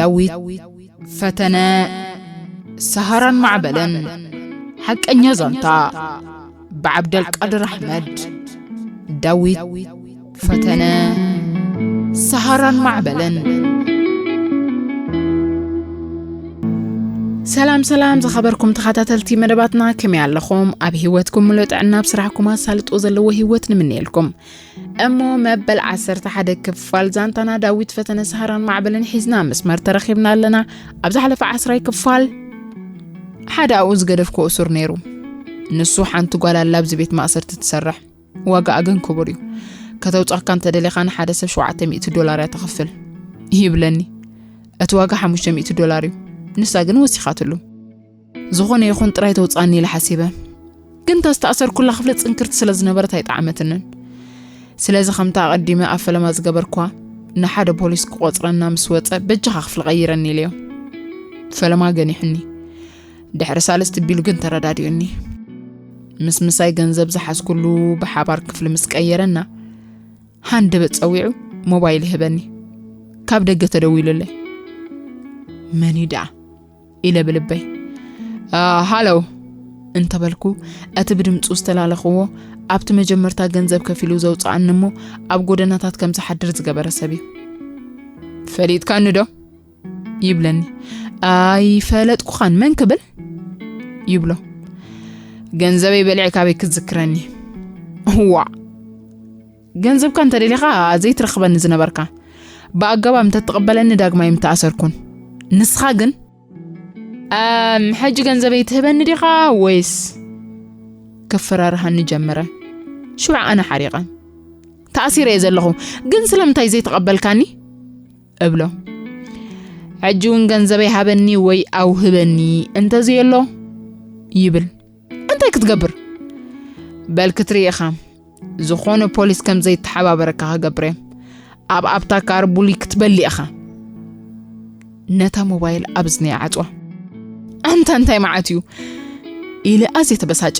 ዳዊት ፈተነ፣ ሰሃራን ማዕበልን። ሓቀኛ ዛንታ፣ ብዓብደልቃድር ኣሕመድ። ዳዊት ፈተነ፣ ሰሃራን ማዕበልን። ሰላም ሰላም፣ ዝኸበርኩም ተኸታተልቲ መደባትና፣ ከመይ ኣለኹም? ኣብ ህይወትኩም ምሉእ ጥዕና፣ ኣብ ስራሕኩም ኣሳልጦ ዘለዎ ህይወት ንምነየልኩም። እሞ መበል ዓሰርተ ሓደ ክፋል ዛንታና ዳዊት ፈተነ፣ ሰሃራን ማዕበልን ሒዝና ኣብ መስመር ተረኺብና ኣለና። ኣብ ዝሓለፈ ዓስራይ ክፋል ሓደ ኣብኡ ዝገደፍኩ እሱር ነይሩ። ንሱ ሓንቲ ጓል ኣላ ኣብዚ ቤት ማእሰርቲ ትሰርሕ። ዋጋኣ ግን ክቡር እዩ። ከተውጻካ እንተደሊኻ ንሓደ ሰብ ሸውዓተ ሚእቲ ዶላር እያ ተኽፍል ይብለኒ። እቲ ዋጋ ሓሙሽተ ሚእቲ ዶላር እዩ። ንሳ ግን ወሲኻትሉ። ዝኾነ ይኹን ጥራይ ተውጻኒ ኢለ ሓሲበ። ግን እታ ዝተኣሰርኩላ ክፍሊ ጽንክርቲ ስለ ዝነበረት ኣይጠዓመትንን። ስለዚ ከምታ ኣቐዲመ ኣብ ፈለማ ዝገበርኳ ንሓደ ፖሊስ ክቆጽረና ምስ ወጸ በጃኻ ክፍሊ ቀይረኒ ኢለዮ። ፈለማ ገኒሑኒ። ድሕሪ ሳልስቲ ቢሉ ግን ተረዳዲኡኒ። ምስ ምሳይ ገንዘብ ዝሓዝኩሉ ብሓባር ክፍሊ ምስ ቀየረና ሃንደበት ጸዊዑ ሞባይል ይህበኒ። ካብ ደገ ተደዊሉለይ። መን እዩ ደኣ? ኢለ ብልበይ። "አ፣ ሃሎ" እንተበልኩ፣ እቲ ብድምፁ ዝተላለኽዎ ኣብቲ መጀመርታ ገንዘብ ከፊሉ ዘውፅኣኒ እሞ ኣብ ጎደናታት ከም ዝሓድር ዝገበረ ሰብ እዩ። "ፈሊጥካኒ ዶ?" ይብለኒ። "ኣይፈለጥኩኻን፣ መን ክብል?" ይብሎ። "ገንዘበይ በሊዕካ ኣበይ ክትዝክረኒ?" "እዋዕ፣ ገንዘብካ እንተደሊኻ ዘይትረኽበኒ ዝነበርካ፣ ብኣገባብ እንተትቕበለኒ ዳግማይ ምተኣሰርኩን። ንስኻ ግን፣ ኣም፣ ሕጂ ገንዘበይ ትህበኒ ዲኻ ወይስ?" ከፈራርሃኒ ጀመረ። ሽዑ ኣነ ሓሪቐ፣ "ተኣሲረ እየ ዘለኹ፣ ግን ስለምንታይ ዘይተቐበልካኒ?" እብሎ። "ሕጂ እውን ገንዘበይ ሃበኒ ወይ ኣውህበኒ እንተዘየሎ?" ይብል። "እንታይ ክትገብር?" "በል ክትርኢ ኢኻ። ዝኾነ ፖሊስ ከም ዘይተሓባበረካ ክገብር እየ። ኣብ ኣብታ ካርቡሊ ክትበሊ ኢኻ።" ነታ ሞባይል ኣብ እዝነይ ዓጽዋ። "ኣንታ እንታይ መዓት እዩ?" ኢለ ኣዝየ ተበሳጨ።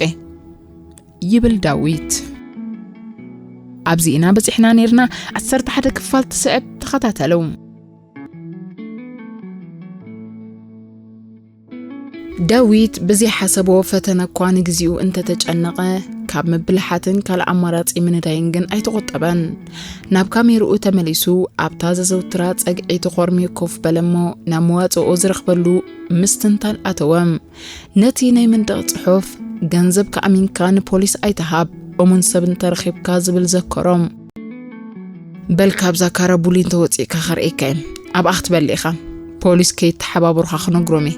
ይብል ዳዊት። ኣብዚ ኢና በጺሕና ነይርና። ዓሰርተ ሓደ ክፋል ትስዕብ፣ ተኸታተሉ። ዳዊት ብዘይሓሰቦ ፈተነ እኳ ንግዚኡ እንተተጨነቐ፣ ካብ ምብልሓትን ካልእ ኣማራጺ ምንዳይን ግን ኣይተቖጠበን። ናብ ካሜርኡ ተመሊሱ፣ ኣብታ ዘዘውትራ ጸግዒ ተኾርምዩ ኮፍ በለ እሞ፣ ናብ መዋጽኦ ዝረኽበሉ ምስትንታን ኣተወ። ነቲ ናይ መንደቕ ጽሑፍ፣ "ገንዘብካ ኣሚንካ ንፖሊስ ኣይትሃብ፣ እሙን ሰብ እንተረኺብካ" ዝብል ዘከሮ። "በል ካብዛ ካራቡሊ እንተወጺእካ ከርእየካ እየ፣ ኣብኣ ክትበልዕ ኢኻ። ፖሊስ ከይተሓባበሩኻ ክነግሮም እየ"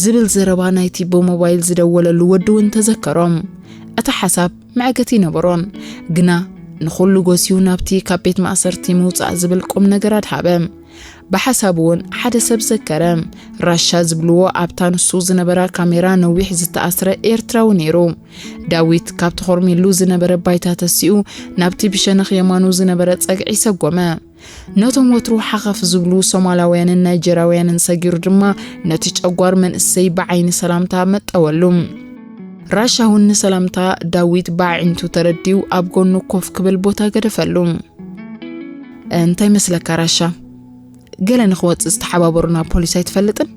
ዝብል ዘረባ ናይቲ ብሞባይል ዝደወለሉ ወዲ እውን ተዘከሮ። እቲ ሓሳብ መዕገቲ ይነበሮን፣ ግና ንኹሉ ጎስዩ ናብቲ ካብ ቤት ማእሰርቲ ምውጻእ ዝብል ቁም ነገር ኣድሃበ። ብሓሳቡ እውን ሓደ ሰብ ዘከረ። ራሻ ዝብልዎ ኣብታ ንሱ ዝነበራ ካሜራ ነዊሕ ዝተኣስረ ኤርትራዊ ነይሩ። ዳዊት ካብቲ ኮርሜሉ ዝነበረ ባይታ ተሲኡ ናብቲ ብሸነኽ የማኑ ዝነበረ ጸግዒ ሰጎመ። ነቶም ወትሩ ሓኸፍ ዝብሉ ሶማላውያንን ናይጀራውያንን ሰጊሩ ድማ ነቲ ጨጓር መንእሰይ ብዓይኒ ሰላምታ መጠወሉ። ራሻ እውን ንሰላምታ ዳዊት ብኣዒንቱ ተረዲኡ ኣብ ጎኑ ኮፍ ክብል ቦታ ገደፈሉ። "እንታይ መስለካ ራሻ? ገለ ንኽወጽእ ዝተሓባበሩና ፖሊስ ኣይትፈልጥን?"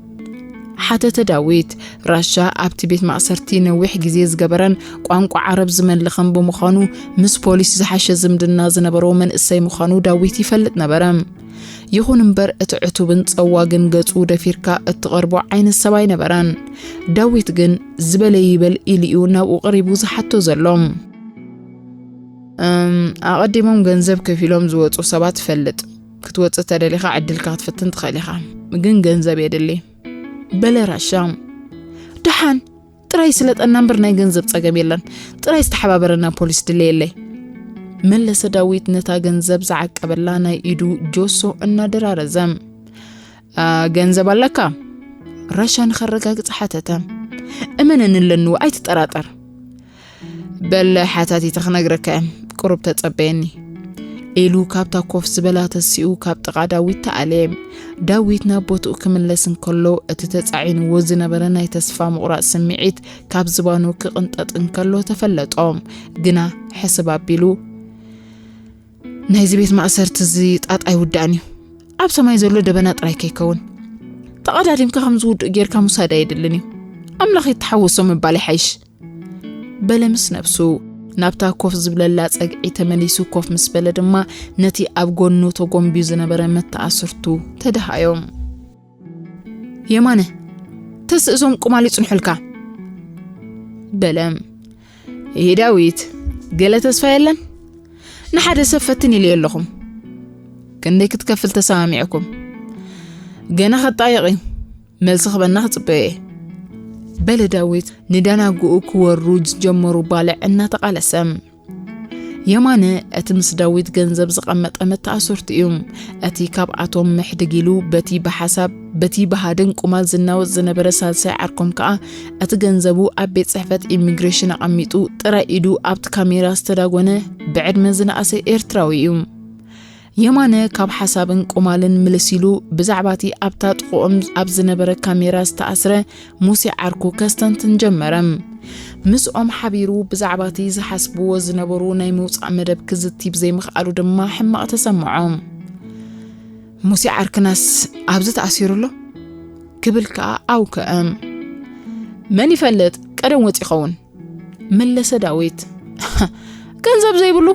ሓተተ ዳዊት። ራሻ ኣብቲ ቤት ማእሰርቲ ነዊሕ ግዜ ዝገበረን ቋንቋ ዓረብ ዝመልኽን ብምዃኑ፣ ምስ ፖሊስ ዝሓሸ ዝምድና ዝነበሮ መንእሰይ ምዃኑ ዳዊት ይፈልጥ ነበረ። ይኹን እምበር፣ እቲ ዕቱብን ጸዋግን ገጹ ደፊርካ እትቐርቦ ዓይነት ሰብ ኣይነበረን። ዳዊት ግን ዝበለ ይበል ኢሉ'ዩ ናብኡ ቀሪቡ ዝሓቶ ዘሎ። "እም፣ ኣቐዲሞም ገንዘብ ከፊሎም ዝወጹ ሰባት እፈልጥ። ክትወጽእ ተደሊኻ ዕድልካ ክትፍትን ትኽእል ኢኻ። ግን ገንዘብ የድሊ" በለ ራሻ። "ደሓን፣ ጥራይ ስለጠና እምበር ናይ ገንዘብ ጸገም የለን። ጥራይ ዝተሓባበረና ፖሊስ ድለየለይ" መለሰ ዳዊት ነታ ገንዘብ ዝዓቀበላ ናይ ኢዱ ጆሶ እናደራረዘ። "ኣ፣ ገንዘብ ኣለካ?" ራሻ ንኸረጋግጽ ሓተተ። "እመነኒ ኣለኒ፣ ኣይትጠራጠር።" "በል ሓታቲተ ክነግረካ እየ፣ ቁሩብ ተጸበየኒ" ኢሉ ካብታ ኮፍ ዝበላ ተሲኡ ካብ ጥቓ ዳዊት ተኣልየ። ዳዊት ናብ ቦትኡ ክምለስ እንከሎ፣ እቲ ተጻዒንዎ ዝነበረ ናይ ተስፋ ምቑራጽ ስምዒት ካብ ዝባኑ ክቕንጠጥ እንከሎ ተፈለጦ። ግና ሕስብ ኣቢሉ፣ "ናይዚ ቤት ማእሰርቲ እዚ ጣጣ ኣይውዳእን እዩ። ኣብ ሰማይ ዘሎ ደበና ጥራይ ከይከውን፣ ተቐዳዲምካ ከም ዝውድእ ጌርካ ምውሳድ ኣየድልን እዩ። ኣምላኽ ይተሓወሶ ምባል ይሓይሽ። በለ ምስ ነብሱ። ናብታ ኮፍ ዝብለላ ጸግዒ ተመሊሱ ኮፍ ምስ በለ ድማ ነቲ ኣብ ጎኑ ተጎንብዩ ዝነበረ መተኣስርቱ ተደሃዮ። የማነ፣ ተስእ እዞም ቁማል ይጽንሑልካ። በለ። ይሄ ዳዊት፣ ገለ ተስፋ የለን? ንሓደ ሰብ ፈትን ኢለ ኣለኹም። ክንደይ ክትከፍል ተሰማሚዕኩም? ገና ከጣየቕ እዩ። መልሲ ክበና ክጽበዮ እየ። በለ ዳዊት ንዳናጉኡ ክወሩ ዝጀመሩ ባልዕ እናተቓለሰ። የማነ እቲ ምስ ዳዊት ገንዘብ ዝቐመጠ መተኣስርቱ እዩ። እቲ ካብኣቶም ምሕድግ ኢሉ በቲ ብሓሳብ በቲ ብሃድን ቁማል ዝናወጽ ዝነበረ ሳልሳይ ዓርኮም ከኣ እቲ ገንዘቡ ኣብ ቤት ጽሕፈት ኢሚግሬሽን ኣቐሚጡ ጥራይ ኢዱ ኣብቲ ካሜራ ዝተዳጎነ ብዕድመ ዝነኣሰ ኤርትራዊ እዩ። የማነ ካብ ሓሳብን ቁማልን ምልስ ኢሉ ብዛዕባ እቲ ኣብታ ጥቕኦም ኣብ ዝነበረ ካሜራ ዝተኣስረ ሙሴ ዓርኩ ከስተንትን ጀመረ። ምስኦም ሓቢሩ ብዛዕባ እቲ ዝሓስብዎ ዝነበሩ ናይ ምውጻእ መደብ ክዝቲ ብዘይምኽኣሉ ድማ ሕማቕ ተሰምዖ። ሙሴ ዓርክናስ ኣብዚ ተኣሲሩ ኣሎ? ክብል ከኣ ኣውከአ። መን ይፈልጥ፣ ቀደም ወጺ ይኸውን። መለሰ ዳዊት። ገንዘብ ዘይብሉ?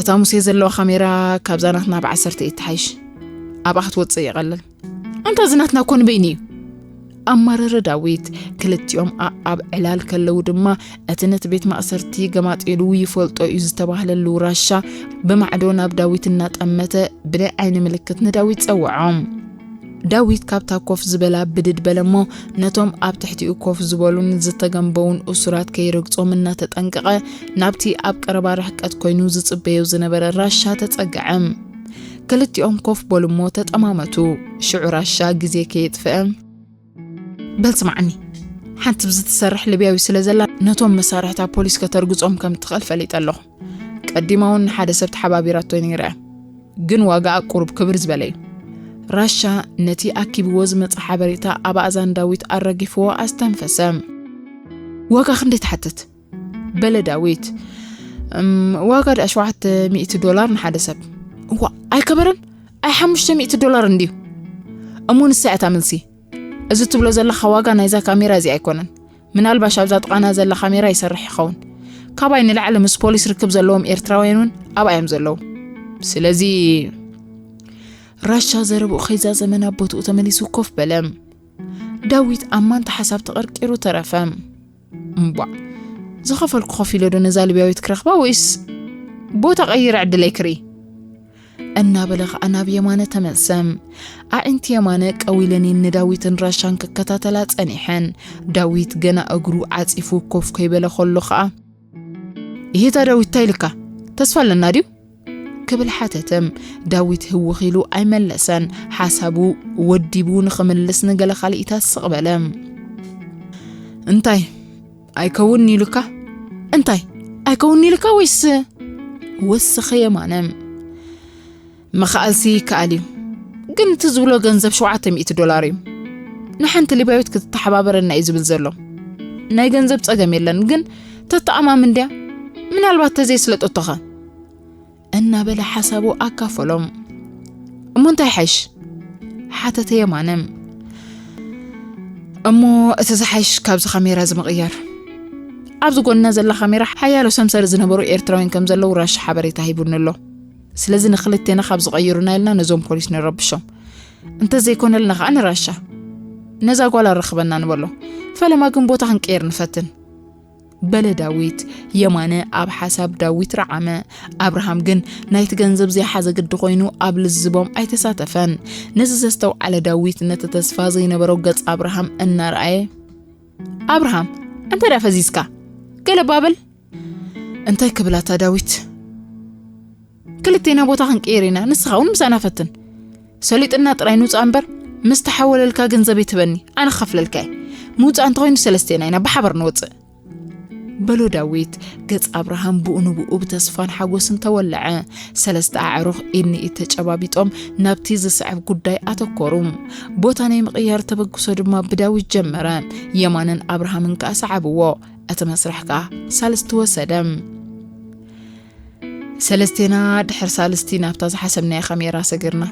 እታ ሙሴ ዘለዋ ካሜራ ካብዛ ናትና ብዓሰርተ እትሓይሽ። ኣብኣ ክትወጽእ ይቐልል። ኣንታ እዚ ናትና እኮ ንበይኑ እዩ። ኣማረረ ዳዊት። ክልቲኦም ኣኣብ ዕላል ከለዉ ድማ እቲ ነቲ ቤት ማእሰርቲ ገማጢሉ ይፈልጦ እዩ ዝተባህለሉ ራሻ ብማዕዶ ናብ ዳዊት እናጠመተ ብናይ ዓይኒ ምልክት ንዳዊት ጸውዖ። ዳዊት ካብታ ኮፍ ዝበላ ብድድ በለ እሞ ነቶም ኣብ ትሕቲኡ ኮፍ ዝበሉን ዝተገንበውን እሱራት ከይረግጾም እናተጠንቀቐ ናብቲ ኣብ ቀረባ ርሕቀት ኮይኑ ዝጽበዮ ዝነበረ ራሻ ተጸግዐ። ክልቲኦም ኮፍ በሉ እሞ ተጠማመቱ። ሽዑ ራሻ ግዜ ከየጥፍአ፣ በል ስምዓኒ፣ ሓንቲ ብዝትሰርሕ ልብያዊ ስለ ዘላ ነቶም መሳርሕታ ፖሊስ ከተርግጾም ከም ትኽእል ፈሊጠ ኣለኹ። ቀዲማ እውን ንሓደ ሰብ ተሓባቢራቶ ነይራ እያ። ግን ዋጋኣ ቁሩብ ክብር ዝበለ እዩ። ራሻ ነቲ ኣኪብዎ ዝመጸ ሓበሬታ ኣብ ኣእዛን ዳዊት ኣራጊፍዎ ኣስተንፈሰ። ዋጋ ክንደይ ትሓትት? በለ ዳዊት። እም፣ ዋጋ ደኣ ሸውዓተ ሚእቲ ዶላር ንሓደ ሰብ። እዋ፣ ኣይከበረን? ኣይ ሓሙሽተ ሚእቲ ዶላር እንድዩ። እሞ ንሳ እያ እታ መልሲ። እዚ ትብሎ ዘለኻ ዋጋ ናይዛ ካሜራ እዚኣ ኣይኮነን። ምናልባሽ ኣብዛ ጥቓና ዘላ ካሜራ ይሰርሕ ይኸውን። ካባይ ንላዕሊ ምስ ፖሊስ ርክብ ዘለዎም ኤርትራውያን እውን ኣብኣ እዮም ዘለዉ። ስለዚ ራሻ ዘረብኡ ከይዛዘመ ናብ ቦትኡ ተመሊሱ ኮፍ በለ። ዳዊት ኣብ ማንታ ሓሳብ ተቐርቂሩ ተረፈ። እምቧ፣ ዝኸፈልኩ ከፊለ ዶ ነዛ ልብያዊት ክረኽባ ወይስ ቦታ ቀይረ ዕድለይ ክርኢ? እናበለ ኸኣ ናብ የማነ ተመልሰ። ኣዒንቲ የማነ ቀዊለንን ንዳዊትን ራሻን ክከታተላ ጸኒሐን። ዳዊት ገና እግሩ ዓጺፉ ኮፍ ከይበለ ከሎ ኸኣ፣ "ይሄታ ዳዊት፣ እንታይ ኢልካ? ተስፋ ኣለና ድዩ?" ክብል ሓተተ። ዳዊት ህውኽ ኢሉ ኣይመለሰን። ሓሳቡ ወዲቡ ንኽምልስ ንገለ ካልኢታት ስቕ በለ። "እንታይ ኣይከውን ኢሉካ? እንታይ ኣይከውን ኢሉካ ወይስ?" ወሰኸ የማነ። "ምኽኣልሲ ይከኣል እዩ፣ ግን እቲ ዝብሎ ገንዘብ ሸውዓተ ሚእቲ ዶላር እዩ። ንሓንቲ ሊብያዊት ክትተሓባበረና እዩ ዝብል ዘሎ። ናይ ገንዘብ ጸገም የለን፣ ግን ተተኣማምን ድያ? ምናልባት ተዘይስለጠቶኸ?" እናበለ ሓሳቡ ኣካፈሎም። "እሞ እንታይ ሓይሽ?" ሓተተ የማነ። "እሞ እቲ ዝሓይሽ ካብዚ ካሜራ እዚ ምቕያር። ኣብዚ ጎንና ዘላ ካሜራ ሓያሎ ሰምሰሪ ዝነበሩ ኤርትራውያን ከም ዘለዉ ራሻ ሓበሬታ ሂቡኒ ኣሎ። ስለዚ ንኽልቴና ካብ ዝቐይሩና ኢልና ነዞም ፖሊስ ንረብሾም። እንተዘይኮነልና ኸኣ ንራሻ ነዛ ጓል ኣረኽበና ንበሎ። ፈለማ ግን ቦታ ክንቀይር ንፈትን።" በለ ዳዊት። የማነ ኣብ ሓሳብ ዳዊት ረዓመ። ኣብርሃም ግን ናይቲ ገንዘብ ዘይሓዘ ግዲ ኮይኑ ኣብ ልዝቦም ኣይተሳተፈን። ነዚ ዘስተውዓለ ዳዊት ነቲ ተስፋ ዘይነበሮ ገጽ ኣብርሃም እናረኣየ፣ "ኣብርሃም፣ እንታይ ደኣ ፈዚዝካ? ገለ ባብል?" "እንታይ ክብላታ ዳዊት? ክልቴና ቦታ ክንቅየር ኢና፣ ንስኻ እውን ምሳና ፈትን። ሰሊጥና ጥራይ ንውጻእ እምበር፣ ምስ ተሓወለልካ ገንዘብ ይትበኒ፣ ኣነ ክኸፍለልካ እየ። ምውጻእ እንተኾይኑ ሰለስቴና ኢና ብሓባር ንወጽእ።" በሎ ዳዊት። ገጽ ኣብርሃም ብኡ ንብኡ ብተስፋን ሓጎስን ተወለዐ። ሰለስተ ኣዕሩኽ ኢድ ንኢድ ተጨባቢጦም ናብቲ ዝስዕብ ጉዳይ ኣተኮሩ። ቦታ ናይ ምቕያር ተበግሶ ድማ ብዳዊት ጀመረ። የማነን ኣብርሃምን ከኣ ሰዓብዎ። እቲ መስርሕ ከኣ ሳልስቲ ወሰደ። ሰለስቴና ድሕር ሳልስቲ ናብታ ዝሓሰብናዮ ካሜራ ሰጊርና።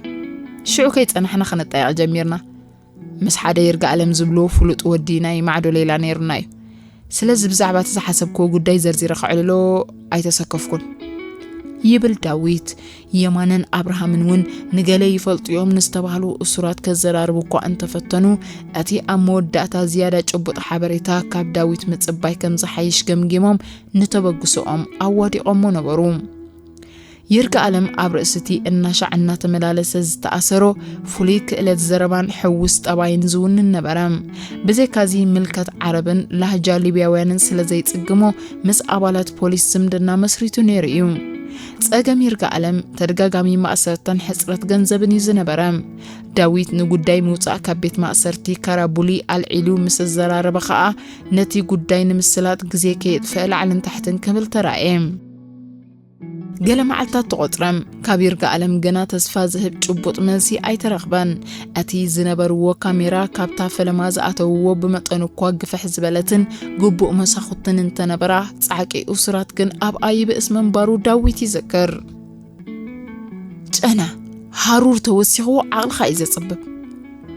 ሽዑ ከይጸናሕና ክንጠያቕ ጀሚርና። ምስ ሓደ ይርጋ ኣለም ዝብልዎ ፍሉጥ ወዲ ናይ ማዕዶ ሌላ ነይሩና እዩ። ስለዚ ብዛዕባ እቲ ዝሓሰብክዎ ጉዳይ ዘርዚረ ከዕልሎ ኣይተሰከፍኩን። ይብል ዳዊት። የማነን ኣብርሃምን እውን ንገለ ይፈልጡ እዮም ንዝተባህሉ እሱራት ከዘራርቡ እኳ እንተፈተኑ፣ እቲ ኣብ መወዳእታ ዝያዳ ጭቡጥ ሓበሬታ ካብ ዳዊት ምጽባይ ከም ዝሓይሽ ገምጊሞም ንተበግሶኦም ኣዋዲቖሞ ነበሩ። ይርጋ ኣለም ኣብ ርእሲ እቲ እናሻዕ እናተመላለሰ ዝተኣሰሮ ፍሉይ ክእለት ዘረባን ሕውስ ጠባይን ዝውንን ነበረ። ብዘይካዚ ምልከት ዓረብን ላህጃ ሊብያውያንን ስለ ዘይጽግሞ ምስ ኣባላት ፖሊስ ዝምድና መስሪቱ ነይሩ እዩ። ጸገም ይርጋ ኣለም ተደጋጋሚ ማእሰርትን ሕጽረት ገንዘብን እዩ ዝነበረ። ዳዊት ንጉዳይ ምውጻእ ካብ ቤት ማእሰርቲ ካራቡሊ ኣልዒሉ ምስ ዘራረበ ኸኣ ነቲ ጉዳይ ንምስላጥ ግዜ ከየጥፍአ ላዕልን ታሕትን ክብል ተራእየ። ገለ መዓልታት ተቖጽረ። ካብ ይርጋ ኣለም ገና ተስፋ ዝህብ ጭቡጥ መልሲ ኣይተረኽበን። እቲ ዝነበርዎ ካሜራ ካብታ ፈለማ ዝኣተውዎ ብመጠኑ እኳ ግፍሕ ዝበለትን ግቡእ መሳኹትን እንተነበራ፣ ጻዕቂ እሱራት ግን ኣብ ኣይብእስ ምንባሩ ዳዊት ይዝክር። ጨና፣ ሃሩር ተወሲኽዎ ዓቕልኻ እዩ ዘጽብብ።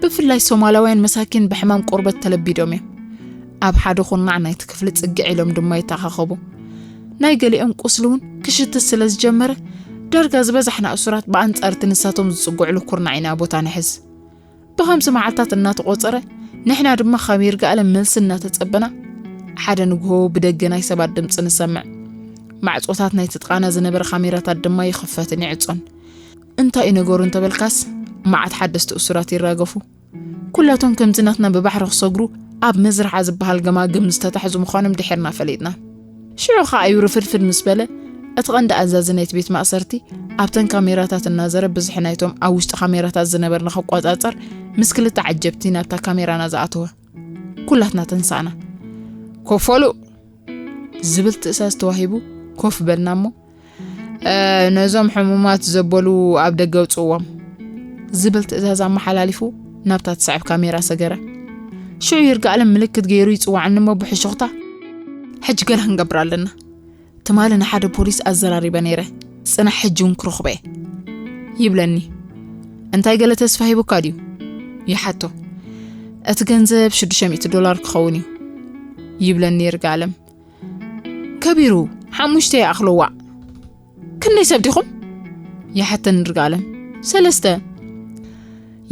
ብፍላይ ሶማላውያን መሳኪን ብሕማም ቆርበት ተለቢዶም እዮም። ኣብ ሓደ ኩርናዕ ናይቲ ክፍሊ ጽግዕ ኢሎም ድማ ይተኻኸቡ። ናይ ገሊኦም ቁስሊ እውን ክሽትት ስለ ዝጀመረ፣ ዳርጋ ዝበዛሕና እሱራት ብኣንጻር እቲ ንሳቶም ዝጽግዕሉ ኩርናዕ ኢና ቦታ ንሕዝ። ብኸምዚ መዓልታት እናተቖጸረ፣ ንሕና ድማ ካብ ይርጋ ኣለም መልሲ እናተጸበና፣ ሓደ ንግሆ ብደገ ናይ ሰባት ድምጺ ንሰምዕ። ማዕጾታት ናይቲ ጥቓና ዝነበረ ካሜራታት ድማ ይኽፈትን ይዕጾን። እንታይ እዩ ነገሩ እንተበልካስ፣ መዓት ሓደስቲ እሱራት ይራገፉ። ኩላቶም ከምዚ ናትና ብባሕሪ ክሰግሩ ኣብ መዝርዓ ዝበሃል ገማግም ዝተታሕዙ ምዃኖም ድሒርና ፈሊጥና። ሽዑ ኸኣ እዩ ርፍድፍድ ምስ በለ፣ እቲ ቀንዲ ኣዛዚ ናይቲ ቤት ማእሰርቲ ኣብተን ካሜራታት እናዘረ ብዝሒ ናይቶም ኣብ ውሽጢ ካሜራታት ዝነበርና ክቆጻጸር ምስ ክልተ ዓጀብቲ ናብታ ካሜራና ዝኣተወ። ኩላትና ተንሳእና። "ኮፍ በሉ!" ዝብል ትእዛዝ ተዋሂቡ ኮፍ በልና እሞ፣ "እ፣ ነዞም ሕሙማት ዘበሉ ኣብ ደገ ኣውጽእዎም" ዝብል ትእዛዝ ኣመሓላሊፉ ናብታ ትስዕብ ካሜራ ሰገረ። ሽዑ ይርጋኣለም ምልክት ገይሩ ይጽዋዓኒ እሞ ብሕሹኽታ፣ "ሕጂ ገለ ክንገብር ኣለና። ትማሊ ንሓደ ፖሊስ ኣዘራሪበ ነይረ፣ ጽናሕ ሕጂ እውን ክረኽቦ እየ" ይብለኒ። "እንታይ ገለ ተስፋ ሂቡካ ድዩ?" ይሓቶ። "እቲ ገንዘብ ሽዱሽተ ሚእቲ ዶላር ክኸውን እዩ" ይብለኒ ይርጋኣለም። "ከቢሩ፣ ሓሙሽተ ይኣኽሎ ዋዕ። ክንደይ ሰብ ዲኹም?" ይሓተኒ ይርጋኣለም። "ሰለስተ"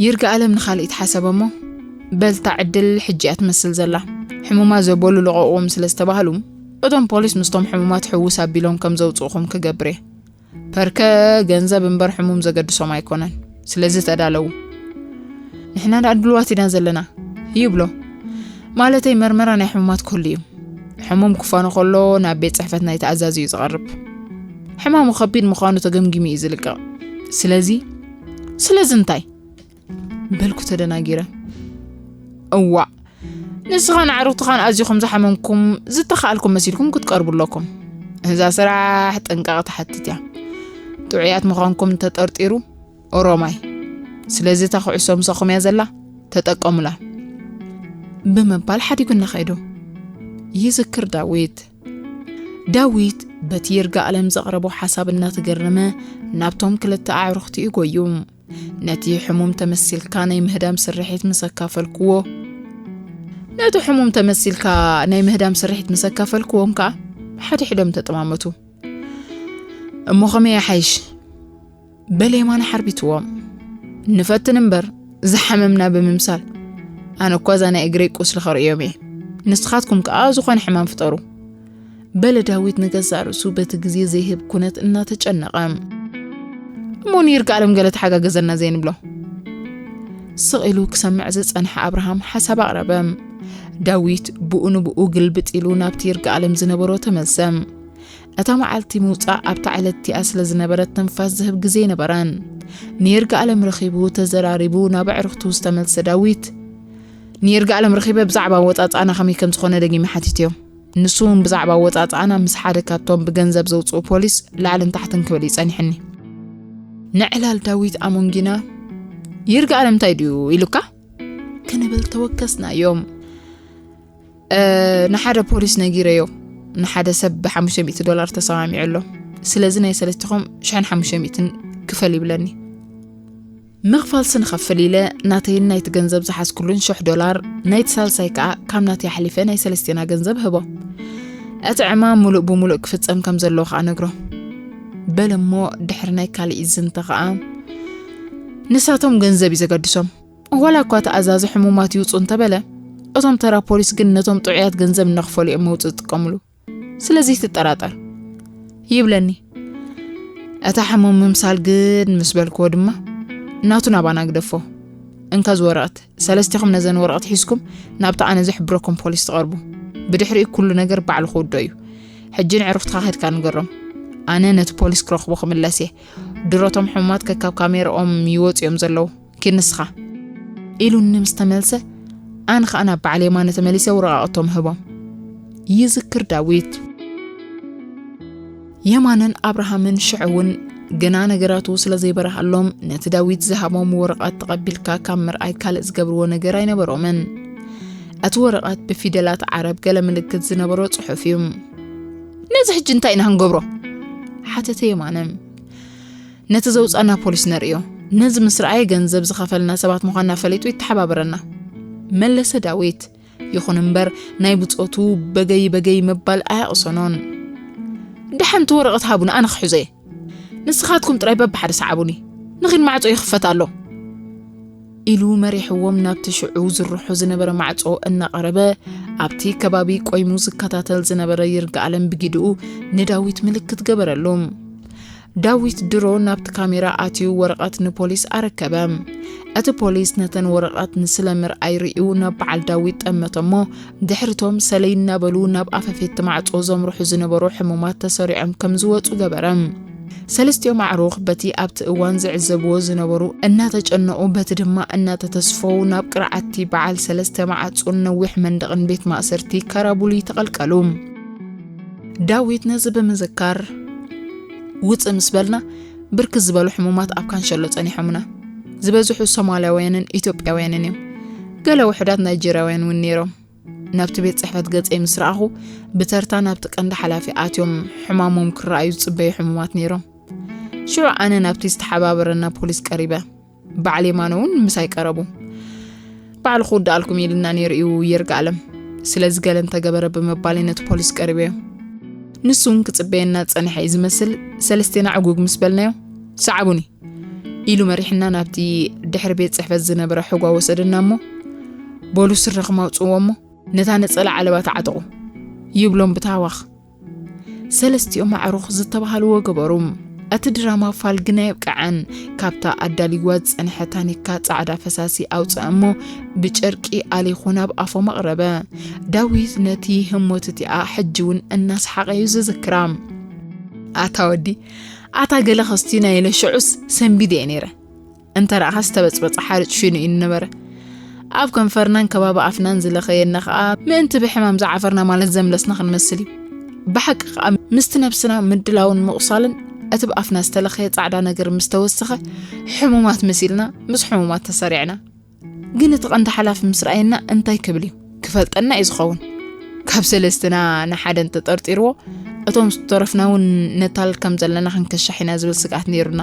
ይርጋኣለም ንኻልኢት ሓሰበ እሞ፣ "በልታ ዕድል ሕጂ እያ ትመስል ዘላ። ሕሙማት ዘበሉ ልቐቕዎም ስለ ዝተባህሉ፣ እቶም ፖሊስ ምስቶም ሕሙማት ሕውስ ኣቢሎም ከም ዘውጽእኹም ክገብር እየ። ፐርከ ገንዘብ እምበር ሕሙም ዘገድሶም ኣይኮነን። ስለዚ ተዳለዉ። ንሕና ደኣ ድልዋት ኢና ዘለና" ይብሎ። ማለተይ መርመራ ናይ ሕሙማት ክህሉ እዩ። ሕሙም ክፋኖ ከሎ ናብ ቤት ጽሕፈት ናይ ተኣዛዚ እዩ ዝቐርብ። ሕማሙ ከቢድ ምዃኑ ተገምጊሙ እዩ ዝልቀቕ። ስለዚ፣ "ስለዚ እንታይ?" በልኩ ተደናጊረ። "እዋእ፣ ንስኻን ኣዕሩኽትኻን ኣዚኹም ዝሓመምኩም ዝተኻኣልኩም መሲልኩም ክትቀርቡ ኣለኩም። እዛ ስራሕ ጥንቃቐ ትሓትት እያ። ጥዑያት ምዃንኩም እንተጠርጢሩ ኦሮማይ። ስለዚ እታ ኩዕሶ ምሳኹም እያ ዘላ፣ ተጠቀሙላ" ብምባል ሓዲጉና ከይዱ። ይዝክር ዳዊት። ዳዊት በቲ ይርጋኣለም ዘቕረቦ ሓሳብ እናተገረመ ናብቶም ክልተ ኣዕሩኽቱ እዩ ጎዩ። ነቲ ሕሙም ተመሲልካ ናይ ምህዳም ስርሒት ምስ ኣካፈልክዎ፣ ነቲ ሕሙም ተመሲልካ ናይ ምህዳም ስርሒት ምስ ኣካፈልክዎም ከኣ ሓድሕዶም ተጠማመቱ። "እሞ ከመይ ይሓይሽ?" በለ የማነ ሓርቢትዎም። "ንፈትን እምበር፣ ዝሓመምና ብምምሳል። ኣነ እኳ እዛ ናይ እግረይ ቁስሊ ከርእዮም እየ። ንስኻትኩም ከኣ ዝኾነ ሕማም ፍጠሩ" በለ ዳዊት ንገዛእ ርእሱ በቲ ግዜ ዘይህብ ኩነት እናተጨነቐ። "እሞ ንይርጋኣለም ገለ ተሓጋገዘና ዘይንብሎ?" ስቕ ኢሉ ክሰምዕ ዝጸንሐ ኣብርሃም ሓሳብ ኣቕረበ። ዳዊት ብኡ ንብኡ ግልብጥ ኢሉ ናብቲ ይርጋኣለም ዝነበሮ ተመልሰ። እታ መዓልቲ ምውጻእ ኣብታ ዕለት እቲኣ ስለ ዝነበረት ትንፋስ ዝህብ ግዜ ኣይነበረን። ንይርጋኣለም ረኺቡ ተዘራሪቡ ናብ ኣዕሩኽቱ ዝተመልሰ ዳዊት፣ "ንይርጋኣለም ረኺበ ብዛዕባ ኣወጻጽኣና ከመይ ከም ዝኾነ ደጊመ ሓቲተዮ። ንሱ እውን ብዛዕባ ኣወጻጽኣና ምስ ሓደ ካብቶም ብገንዘብ ዘውጽኡ ፖሊስ ላዕልን ታሕትን ክብል እዩ ጸኒሕኒ።" ንዕላል ዳዊት ኣሞንጊና፣ "ይርጋኣለም እንታይ ድዩ ኢሉካ?" ክንብል ተወከስናዮም። "እ፣ ንሓደ ፖሊስ ነጊረዮ፣ ንሓደ ሰብ ብሓሙሽተ ሚእቲ ዶላር ተሰማሚዑ ኣሎ። ስለዚ ናይ ሰለስቲኹም ሽሕን ሓሙሽተ ሚእትን ክፈል ይብለኒ።" ምኽፋልሲ ንኸፍል ኢለ ናተይን ናይቲ ገንዘብ ዝሓዝኩሉን ሽሕ ዶላር፣ ናይቲ ሳልሳይ ከኣ ካብ ናተይ ኣሕሊፈ ናይ ሰለስቴና ገንዘብ ህቦ። እቲ ዕማም ምሉእ ብምሉእ ክፍጸም ከም ዘለዎ ከኣ ነግሮ። በለ እሞ ድሕሪ ናይ ካልእ ዝንተ ከኣ፣ ንሳቶም ገንዘብ እዩ ዘገድሶም። ዋላ እኳ ተኣዛዚ ሕሙማት ይውጹ እንተበለ፣ እቶም ተራ ፖሊስ ግን ነቶም ጥዑያት ገንዘብ እናኽፈሉ እዮም መውጽእ ዝጥቀምሉ። ስለዚ ትጠራጠር ይብለኒ። እታ ሕሙም ምምሳል ግን ምስ በልክዎ ድማ፣ ናቱ ናባና ግደፎ። እንካ እዚ ወረቐት፣ ሰለስቲኹም ነዘን ወረቐት ሒዝኩም ናብታ ኣነ ዝሕብረኩም ፖሊስ ትቐርቡ። ብድሕሪኡ ኩሉ ነገር ባዕሉ ክውዶ እዩ። ሕጂ ንዕሩኽትኻ ከድካ ንገሮም። ኣነ ነቲ ፖሊስ ክረኽቦ ክምለስ እየ። ድሮቶም ሕሙማት ከካብ ካሜርኦም ይወጹ እዮም ዘለዉ። ኪድ ንስኻ። ኢሉኒ ምስ ተመልሰ፣ ኣነ ኸኣ ናብ በዓል የማነ ተመሊሰ ወረቓቕቶም ህቦም። ይዝክር ዳዊት። የማነን ኣብርሃምን ሽዑ እውን ገና ነገራቱ ስለ ዘይበርሃሎም፣ ነቲ ዳዊት ዝሃቦም ወረቓት ተቐቢልካ ካብ ምርኣይ ካልእ ዝገብርዎ ነገር ኣይነበሮምን። እቲ ወረቓት ብፊደላት ዓረብ ገለ ምልክት ዝነበሮ ጽሑፍ እዩ። ነዚ ሕጂ እንታይ ኢና ክንገብሮ? ሓተተ የማነ። ነቲ ዘውጻና ፖሊስ ነርእዮ። ነዚ ምስ ረኣየ ገንዘብ ዝኸፈልና ሰባት ምዃንና ፈሊጡ ይተሓባበረና። መለሰ ዳዊት። ይኹን እምበር ናይ ብጾቱ በገይ በገይ ምባል ኣያቕሰኖን። ደሓንቲ ወረቐት ሃቡኒ፣ ኣነ ክሕዞ እየ። ንስኻትኩም ጥራይ በብሓደ ሰዓቡኒ። ንኺድ ማዕጾ ይኽፈት ኣሎ። ኢሉ መሪሕዎም ናብቲ ሽዑ ዝርሖ ዝነበረ ማዕጾ እናቐረበ፣ ኣብቲ ከባቢ ቆይሙ ዝከታተል ዝነበረ ይርጋኣለም ብጊድኡ ንዳዊት ምልክት ገበረሉ። ዳዊት ድሮ ናብቲ ካሜራ ኣትዩ ወረቐት ንፖሊስ ኣረከበ። እቲ ፖሊስ ነተን ወረቐት ንስለ ምርኣይ ርእዩ ናብ በዓል ዳዊት ጠመተ እሞ፣ ድሕርቶም ሰለይ እናበሉ ናብ ኣፈፌቲ ማዕጾ ዘምርሑ ዝነበሩ ሕሙማት ተሰሪዖም ከም ዝወጹ ገበረ። ሰለስቲኦም ኣዕሩኽ በቲ ኣብቲ እዋን ዝዕዘብዎ ዝነበሩ እናተጨነቑ፣ በቲ ድማ እናተተስፈው ናብ ቅርዓቲ በዓል ሰለስተ ማዕጾን ነዊሕ መንደቕን ቤት ማእሰርቲ ካራቡሊ ተቐልቀሉ። ዳዊት ነዚ ብምዝካር፣ ውጽእ ምስ በልና፣ ብርክት ዝበሉ ሕሙማት ኣብ ካንሸሎ ጸኒሖምና። ዝበዝሑ ሶማልያውያንን ኢትዮጵያውያንን እዮም። ገለ ውሑዳት ናይጀርያውያን እውን ነይሮም። ናብቲ ቤት ጽሕፈት ገጸይ ምስ ረኣኹ፣ ብተርታ ናብቲ ቀንዲ ሓላፊ ኣትዮም ሕማሞም ክረኣዩ ዝጽበዩ ሕሙማት ነይሮም። ሽዑ ኣነ ናብቲ ዝተሓባበረና ፖሊስ ቀሪበ። በዓል የማነ እውን ምሳይ ቀረቡ። ባዕሉ ክውድኣልኩም ኢልና ነይሩ እዩ ይርጋኣለም። ስለዚ ገለ እንተገበረ ብምባለይ ነቲ ፖሊስ ቀሪበዮ። ንሱ እውን ክጽበየና ዝጸንሐ እዩ ዝመስል። ሰለስቴና ዕጉግ ምስ በልናዮ፣ "ሰዓቡኒ" ኢሉ መሪሕና ናብቲ ድሕሪ ቤት ጽሕፈት ዝነበረ ሕጓ ወሰደና እሞ፣ "በሉ ስረኹም ኣውጽእዎ እሞ ነታ ነጸላ ዓለባ ተዓጠቑ" ይብሎም ብታህዋኽ። ሰለስቲኦም ኣዕሩኽ ዝተባህልዎ ገበሩ። እቲ ድራማ ፋል ግን ኣየብቅዐን። ካብታ ኣዳልይዋ ዝጸንሐ ታኒካ ጻዕዳ ፈሳሲ ኣውጽአ እሞ ብጨርቂ ኣሊኹ ናብ ኣፎም ኣቕረበ። ዳዊት ነቲ ህሞት እቲኣ ሕጂ እውን እናሰሓቐ እዩ ዝዝክራ። "ኣታ ወዲ፣ ኣታ ገለ ከስትዩ ናይ ኢለ ሽዑስ ሰንቢደ እየ ነይረ። እንተ ረኣኻስ ዝተበጽበጸ ሓርጭ ሽኑ እዩ ነበረ። ኣብ ከንፈርናን ከባቢ ኣፍናን ዝለኸየና ኸኣ ምእንቲ ብሕማም ዝዓፈርና ማለት ዘምለስና ክንመስል እዩ። ብሓቂ ኸኣ ምስቲ ነብስና ምድላውን ምቑሳልን እቲ ብኣፍና ዝተለኸየ ጻዕዳ ነገር ምስ ተወሰኸ ሕሙማት መሲልና ምስ ሕሙማት ተሰሪዕና። ግን እቲ ቀንዲ ሓላፊ ምስ ረኣየና እንታይ ክብል እዩ? ክፈልጠና እዩ ዝኸውን። ካብ ሰለስትና ንሓደ እንተጠርጢርዎ፣ እቶም ዝተረፍና እውን ነታልል ከም ዘለና ክንከሻሕ ኢና ዝብል ስግኣት ነይሩና"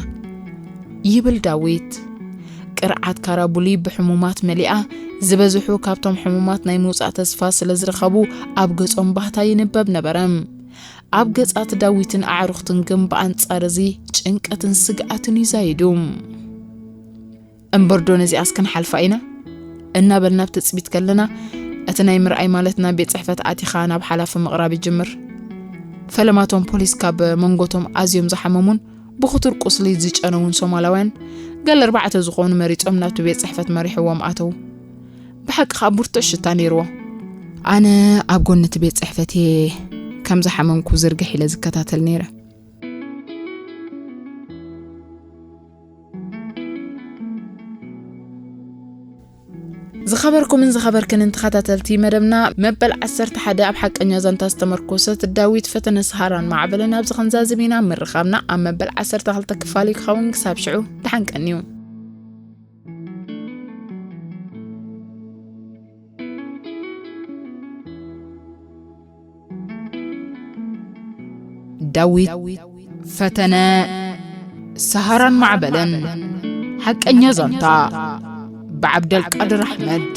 ይብል ዳዊት። ቅርዓት ካራቡሊ ብሕሙማት መሊኣ፣ ዝበዝሑ ካብቶም ሕሙማት ናይ ምውጻእ ተስፋ ስለ ዝረኸቡ፣ ኣብ ገጾም ባህታ ይንበብ ነበረ። ኣብ ገጻት ዳዊትን ኣዕሩኽትን ግን ብኣንጻር እዚ ጭንቀትን ስግኣትን ይዛይዱ። "እምበርዶ ነዚኣስ ክንሓልፋ ኢና?" እናበልና ኣብ ትጽቢት ከለና፣ እቲ ናይ ምርኣይ ማለትና ቤት ጽሕፈት ኣቲኻ ናብ ሓላፊ ምቕራብ ይጅምር። ፈለማቶም ፖሊስ ካብ መንጎቶም ኣዝዮም ዝሓመሙን ብኽቱር ቁስሊ ዝጨነዉን ሶማላውያን፣ ገለ ኣርባዕተ ዝኾኑ መሪጾም ናብቲ ቤት ጽሕፈት መሪሕዎም ኣተዉ። ብሓቂ ኸኣ ብርቱዕ ሽታ ነይርዎ። ኣነ ኣብ ጎኒ እቲ ቤት ጽሕፈት እየ ከም ዝሓመምኩ ዝርግሕ ኢለ ዝከታተል ነይረ። ዝኸበርኩምን ዝኸበርክንን ተኸታተልቲ መደብና፣ መበል ዓሰርተ ሓደ ኣብ ሓቀኛ ዛንታ ዝተመርኮሰት ዳዊት ፈተነ ሰሃራን ማዕበልን ኣብዚ ክንዛዝም ኢና። ምርኻብና ኣብ መበል ዓሰርተ ክልተ ክፋል እዩ ክኸውን። ክሳብ ሽዑ ደሓን ቀንዩ። ዳዊት ፈተነ ሰሃራን ማዕበልን ሓቀኛ ዛንታ ብዓብደልቃድር ኣሕመድ።